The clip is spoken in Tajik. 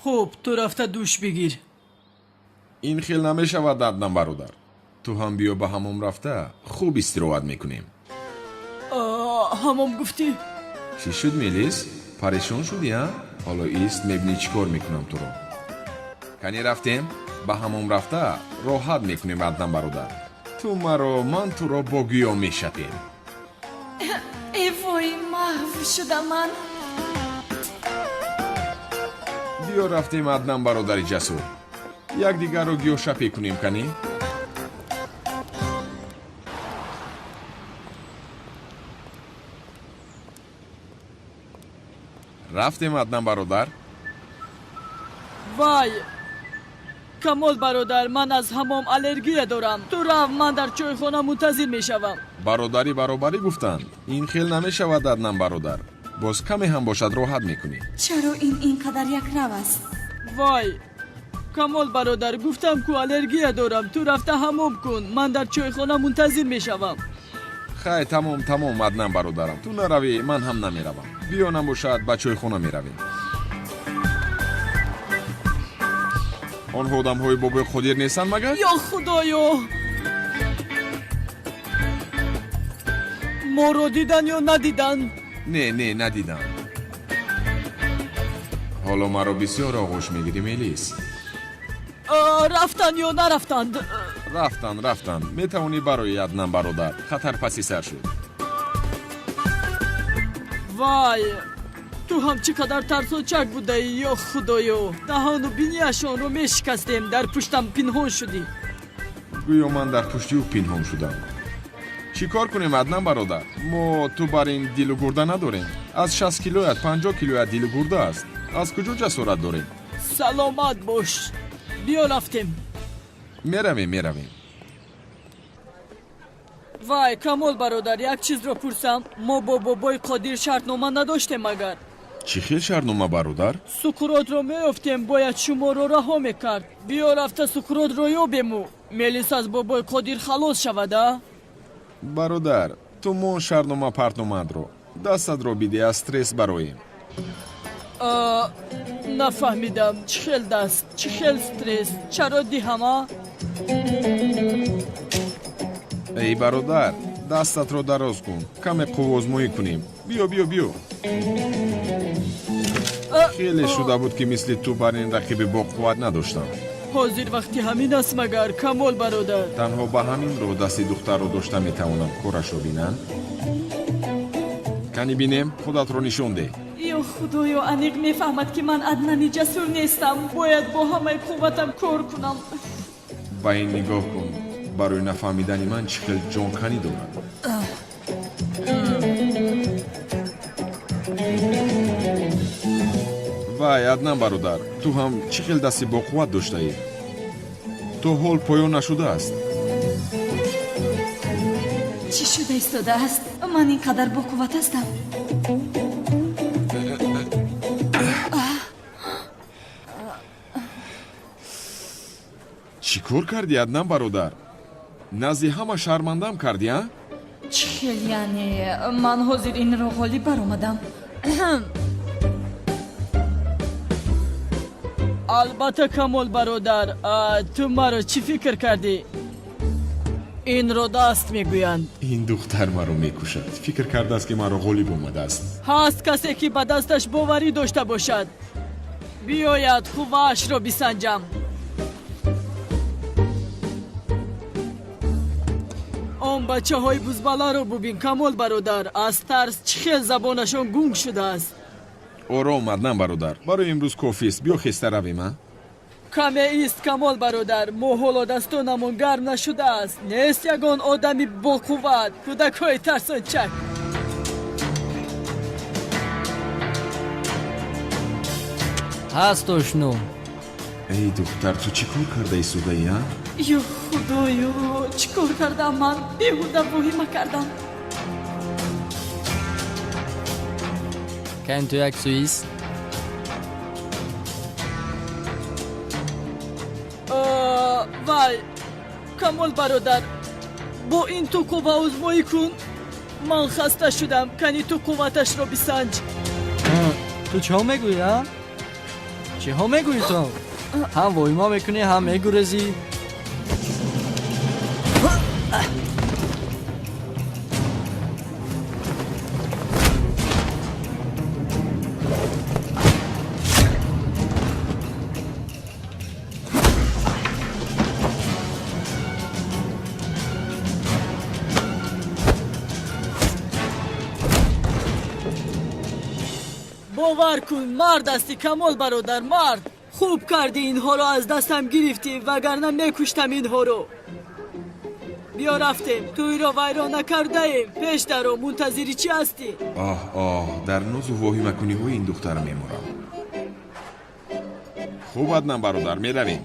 Хуб, ту рафта душ бигир. Ин хел намешавад, Аднан бародар. Ту ҳам биё, ба ҳамом рафта хуб истироҳат мекунем. Ҳамом гуфтӣ? Чӣ шуд, Мелис? Парешон шудӣ, а? Ҳоло ист, мебинӣ чӣ кор мекунам туро. Кани рафтем, ба ҳамом рафта роҳат мекунем, Аднан бародар. Ту маро, ман туро бо гиё мешапем. Э вой, маҳв шудам ман. Биё рафтем, Аднан бародари ҷасур. Якдигарро гиёшапе кунем, канӣ. Рафтем, Аднан бародар. Вай, Камол бародар, ман аз ҳамом аллергия дорам. Ту рав, ман дар чойхона мунтазир мешавам. Бародарӣ баробарӣ гуфтанд. Ин хел намешавад, Аднан бародар. Боз каме ҳам бошад роҳат мекунӣ. Чаро ин ин қадар якрав аст? Вай, Камол бародар, гуфтам ку аллергия дорам. Ту рафта ҳамом кун, ман дар чойхона мунтазир мешавам. Хай, тамом, тамом, Аднан бародарам. Ту наравӣ, ман ҳам намеравам. Биё, набошад, ба чойхона меравем. Онҳо одамҳои бобои Қодир нестанд магар? Ё худоё, моро дидан ё надиданд? Не, не, надидам. Ҳоло маро бисёр оғӯш мегирӣ, Мелис. Рафтанд ё нарафтанд? Рафтанд, рафтанд. Метавонӣ барои, Аднан бародар. Хатар паси сар шуд. Вай, ту ҳам чӣ қадар тарсончак будаӣ. Ё худоё, даҳону бинияшонро мешикастем, дар пуштам пинҳон шудӣ. Гӯё ман дар пушти ӯ пинҳон шудам. Чӣ кор кунем, Аднан бародар? Мо ту бар ин дилу гурда надорем. Аз 60 килоят 50 килоят дилу гурда аст. Аз куҷо ҷасорат дорем? Саломат бош, биё рафтем. Меравем, меравем. Вай, Камол бародар, як чизро пурсам: мо бо бобои Қодир шартнома надоштем магар? Чӣ хел шартнома, бародар? Сукротро меёфтем, бояд шуморо раҳо мекард. Биё рафта Сукротро ёбему Мелис аз бобои Қодир халос шавад, а? Бародар, ту мон шартнома партномадро, дастатро бидеҳ, аз стресс бароем. Нафаҳмидам, чӣ хел даст, чӣ хел стресс? Чаро диҳам, а? Эй бародар, дастатро дароз кун, каме қуввозмоӣ кунем. Биё, биё, биё. Хеле шуда буд, ки мисли ту бар ин рақиби боқувват надоштам. Ҳозир вақти ҳамин аст магар, Камол бародар? Танҳо ба ҳамин роҳ дасти духтарро дошта метавонам. Корашро бинам. Кани бинем, худатро нишон деҳ. Ё худоё, аниқ мефаҳмад, ки ман Аднани ҷасур нестам. Бояд бо ҳамаи қувватам кор кунам. Ба ин нигоҳ кун, барои нафаҳмидани ман чӣ хел ҷонканӣ дорад. Вай, Аднан бародар, ту ҳам чӣ хел дасти боқувват доштаӣ. То ҳол поён нашудааст. Чӣ шуда истодааст? Ман ин қадар боқувват ҳастам? Чӣ кор кардӣ, Аднан бародар? Назди ҳама шармандам кардӣ, а? Чӣ хел яъне? Ман ҳозир инро ғолиб баромадам. Албатта, Камол бародар. Ту маро чӣ фикр кардӣ? Инро даст мегӯянд. Ин духтар маро мекушад. Фикр кардааст, ки маро ғолиб омадааст. Ҳаст касе, ки ба дасташ боварӣ дошта бошад? Биёяд, қувваашро бисанҷам. Он бачаҳои бузбаларо бубин, Камол бародар, аз тарс чӣ хел забонашон гунг шудааст. Ором, Аднан бародар, барои имрӯз кофист. Биё хеста равем, а? Каме ист, Камол бародар, мо ҳоло дастонамон гарм нашудааст. Нест ягон одами боқувват, кӯдакҳои тарсончак? Ҳаст, ошно. Эй духтар, ту чӣ кор карда истодаӣ, а? Ё худоё, чӣ кор кардам ман? Беҳуда воҳима кардам. Кани ту як суис. Вай, Камол бародар, бо ин ту қувваозмоӣ кун. Ман хаста шудам, кани ту қувваташро бисанҷ. Ту чо мегӯӣ, а? Чиҳо мегӯӣ ту? Ҳам воҳима мекунӣ, ҳам мегурезӣ. Бовар кун, мард ҳастӣ, Камол бародар, мард. Хуб кардӣ инҳоро аз дастам гирифтӣ, вагарна мекуштам инҳоро. Биё рафтем, тӯйро вайрон накардаем. Пеш даро, мунтазири чӣ ҳастӣ? Оҳ, оҳ, дар нозу воҳимакуниҳои ин духтар мемурам. Хуб, Аднан бародар, меравем.